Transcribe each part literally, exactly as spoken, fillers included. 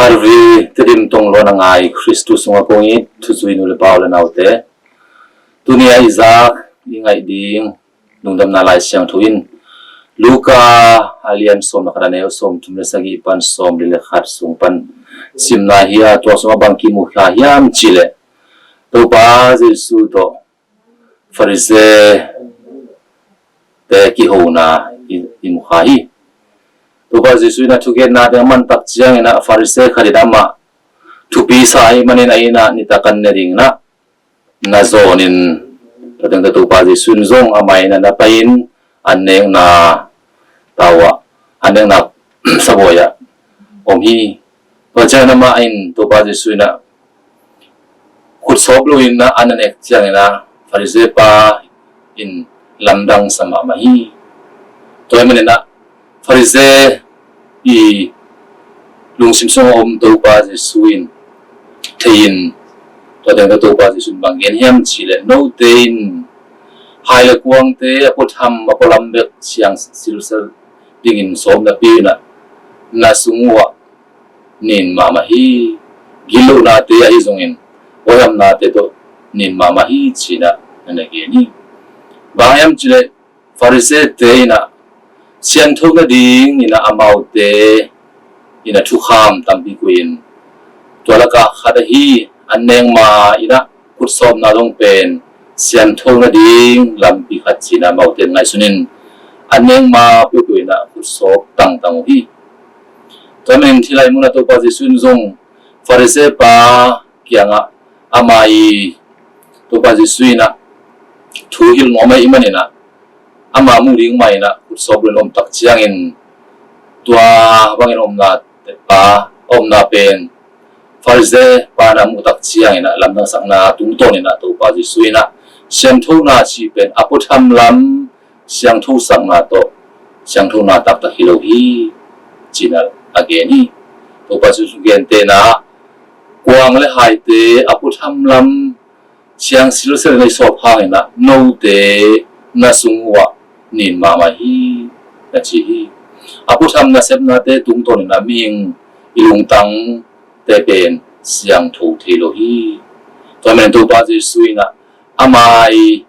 Arvi Tedim tong luan a ngai Khristu sungah kong it thuzui nu le pa u le naute, tuni a i zak i ngaih ding Lungdamna Lai Siangtho in Luka a lian sawm le khat a neu sawm thum le sagih pan sawm li le khat sung pan simna hi a, tua sungah bang kimu kha hiam cihleh Topa Jesu tawh Farisee te kihona i, i mu kha hi. Topa Jesu in a thugenna ding a man tak ciangin a Farisee khat in amah thupi sa ahih manin a inn ah nitak an ne dingin a na zawnin, tua teng tawh Topa Jesu in zong amah inn ah na pai-in an nekna tau ah, an nekna sabuai ah om hi. Tua ciangin amah in Topa Jesu in a khutsawp loin a an a nek ciangin a Farisee pa in lamdang sa mahmah hi. Tua ahih manin a Farisee i lungsim sungah om Topa Jesu in thei-in, tua teng tawh Topa Jesu in bang gen hiam cihleh, note in hai le kuangte a puatham a pualam bek siang silsel dingin sawp napi-in a na sung uh ah nin mahmah hi. Gitlohnate ahi zongin huaihamnate tawh nin mahmah hi, ci-in a na gen hi. Bang hiam cihleh Farisee te in a siangtho nadingin a amaute in a thukham tampi koih in, tua lakah khat ahi an nekma in a khutsawpna zong pen siangtho nading lampi khat ci-in a amaute in ngaihsun in, an nekma peuhpeuh in a khutsawp tangtang uh hi. Tua ahih manin hih lai mun ah Topa Jesu in zong Farisee pa kiangah ama i, Topa Jesu in a thu hilh nuam ahih manin a ama mu ding mah in a khutsawp loin om tak ciangin tua bangin omna, a omna pen Farisee pa in a muh tak ciangin a lamdangsakna tungtawnin a Topa Jesu in a siangthona cih pen a puatham lam siangthosakna tawh siangthona taktak hi lo hi, ci-in a gen hi. Topa Jesu gentehna, kuang le haite a puatham lam siang silsel in a i sawp hangin a note na sung uh ah nin mahmah hi, na ci hi. A puatham nasepnate tungtawnin a mihing i lungtangte pen siangtho thei lo hi. Tua ahih manin Topa Jesu in a ama i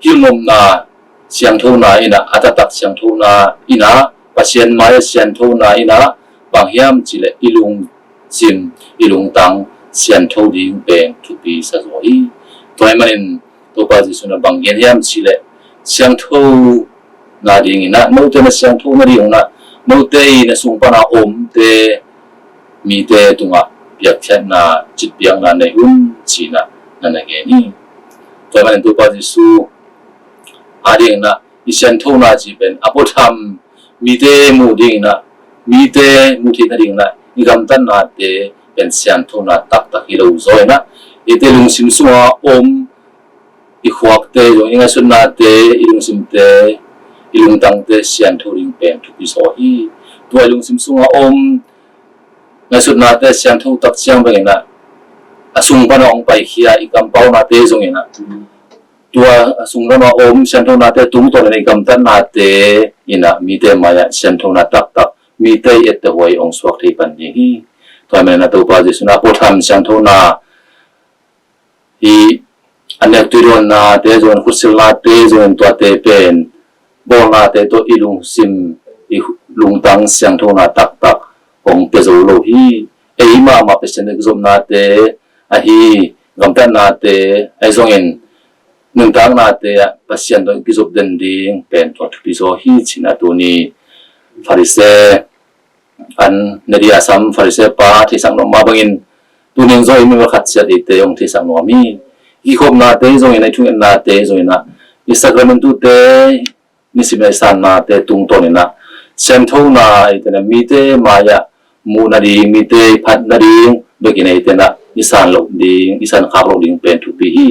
hilh nopna siangthona in a, a taktak siangthona in a, Pasian mai-ah siangthona in a, bang hiam cihleh i lungsim, i lungtang siangtho ding pen thupi sa zaw hi. Tua ahih manin Topa Jesu in a bang gen hiam cihleh, siangthona dingin a, note na siangtho nading un a, note i na sung pan a omte mite tungah piakkhiatna, citpiakna nei un, ci-in a na na gen hi. Tua ahih manin Topa Jesu adingin a i sianthona cih pen a puatham mite muh dingin a, mite muh theih nadingin a i gamtatnate pen sianthona taktak hi lo zaw in a, eite lungsim sungah om i khuakte zong, i ngaihsutnate, i lungsimte, i lungtangte siantho ding pen thupi zaw hi. Tua i lungsim sungah om ngaihsutnate siantho tak ciang bangin a, a sung pan a hong paikhia i kampaunate zongin a, tua a sung lam a om sianthonate tungtawn in a i gamtatnate in a mite mai-ah sianthona taktak, mite i ettehhuai hong suak thei pan ding hi. Tua ahih manin a Topa Jesu in a puatham sianthona hi, a nek tui dawnnate zong in, khutsilnate zong in, tuate pen bawlnate tawh i lungsim, i lungtang sianthona taktak hong pia zo lo hi. Ei mahmah Pasian tawh kizopnate ahi, gamtatnate ahi zongin, nuntaknate ah Pasian tawh kizop den ding pen tua thupi zaw hi, ci-in a tuni Farisee an ne ding a sam Farisee pa theisak nuam mah bangin, tuni in zong i mi khat ciat eite hong theisak nuam hi. I kikhopnate zongin a, i thungennate zongin a, i sakramentute, nisim a i sannate tungtawn in a, sianthona eite in a mite mai-ah muh nading, mite i phat nading bekin eite in a i san loh ding, i san khak loh ding pen thupi hi.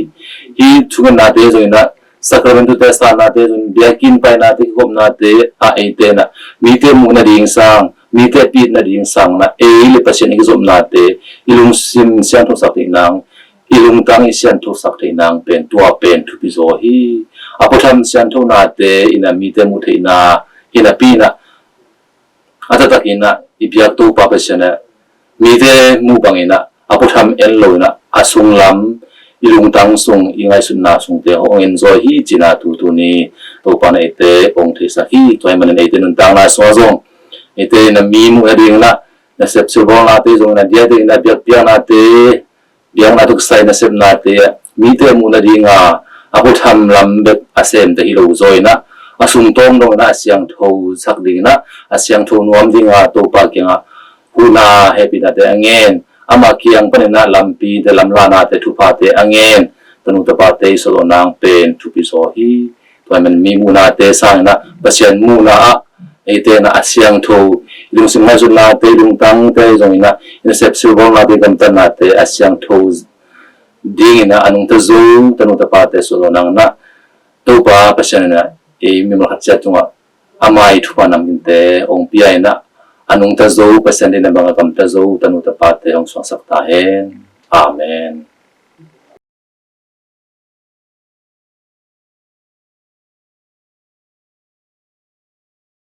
Hih thungennate zongin a, sakramentute, sannate zong, biakinn painate, kikhopnate ah eite in a mite muh nading sang, mite pit nading sang in a, ei le Pasian i kizopnate i lungsim sianthosak theih nang, i lungtang i sianthosak theih nang pen tua pen thupi zaw hi. A puatham sianthonate in a mite muh theihna hi napi in a, a taktak in a i biak Topa Pasian ah mite muh bangin ah a puatham en lo in ah a sunglam i lungtang sung i ngaihsutna sungte hong enjoy hi cih na tutu ni Topa na eite hong theisak hi. Tua ahih manin eite nuntakna sungah zong eite na mi muh nadingin ah nasep silbawlnate zong na dia dingin ah biakpiaknate biakna tuk sai nasepnate mite muh nadinga a puatham lam bek a semte hi lo zaw in ah a sungtawng dong in ah a siangtho sak dingin ah a siangtho nuam dinga Topa kiangah huhna hehpihnate a ngen, ama kiang panin ah lampite lamlanate thuphate a ngen tanu tapate i sawlawh nang pen thupi zaw hi. Tua ahih manin mi muhnate sangin ah Pasian muhna ah eite in ah a siangtho i lungsim ngaihsutnate i lungtangte zongin ah i nasep silbawlnate gamtatnate a siangtho dingin ah a nungta zo tanu tapate sawlawh nang in ah Topa Pasian in ah ei mimal khat ciat tungah ama i thupha namkinte hong pia in ah a nungta zo Pasian deihna bangah gamta zo tanu tapate hong suangsak ta hen. Amen.